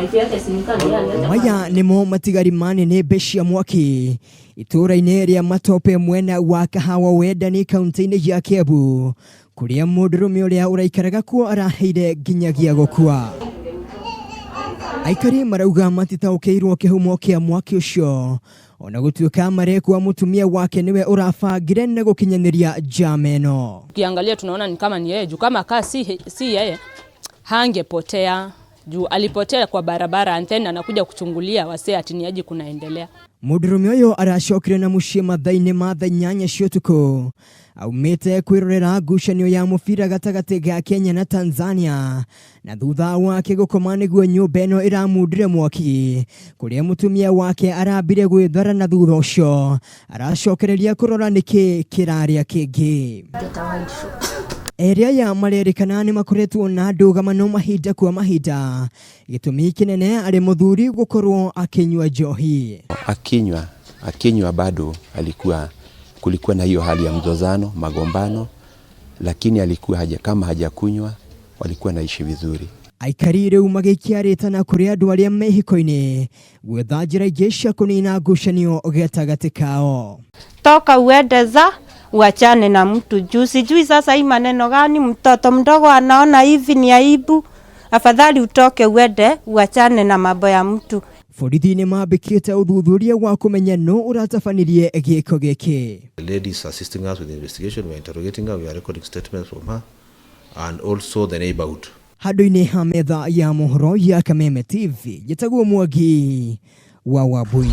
Wife yake si ni kama yeye aliacha. Maya nĩmo matigari ma nĩnĩmbĩ cia mwaki itũũra-inĩ rĩa Matope mwena wa Kahawa Wendani kaunti-inĩ ya Kiambu, kũrĩa mũndũrũme ũrĩa ũraikaraga kuo araheire nginyagia gũkua. Aikari marauga matitaũkĩirwo kĩhumo kĩa mwaki ũcio, ona gũtuĩka marekwa mũtumia wake nĩwe ũrabangire na gũkinyanĩria njama ĩno. Ukiangalia tunaona ni kama ni yeye, juu kama kaa si yeye hangepotea, juu alipotea kwa barabara and then anakuja kuchungulia wasee ati ni aje kunaendelea. Mũndũrũme ũyũ aracokire na mũciĩ mathaa-inĩ ma thaa 8 cia ũtukũ, aumĩte kwĩrorera ngucanio ya mũbira gatagatĩ ga Kenya na Tanzania, na thutha wake gũkoma nĩguo nyũmba ĩno ĩramundire mwaki, kũrĩa mũtumia wake arambire gwĩthara na thutha ũcio aracokereria kũrora nĩkĩ kĩrarĩa kĩngĩ. Erĩ aya marerĩkana nĩ makoretwo na ndũgamano mahinda kwa mahinda, gĩtũmi kĩnene arĩ mũthuri gũkorwo akĩnyua njohi. Akinywa bado alikuwa, kulikuwa na hiyo hali ya mzozano, magombano, lakini alikuwa kama hajakunywa walikuwa naishi vizuri. Aikari rĩu magĩikia rĩtana kũrĩ andũ arĩa me ihiko-inĩ gwetha njĩra ingĩ cia kũnina ngucanio gatagatĩ kao. Toka uende za uachane na mtu, juu sijui sasa hii maneno gani mtoto mdogo anaona hivi ni aibu. Afadhali utoke uende uachane na mambo ya mtu. Borithi nĩ mambĩkĩte ũthuthuria wa kũmenya nũ ũratabanirie gĩko gĩkĩ. The lady is assisting us with the investigation. We are interrogating her, we are recording statements from her, and also the neighborhood. Handũ-inĩ ha metha ya mohoro ya Kameme TV, njĩtagwo Mwangi wa Wambui.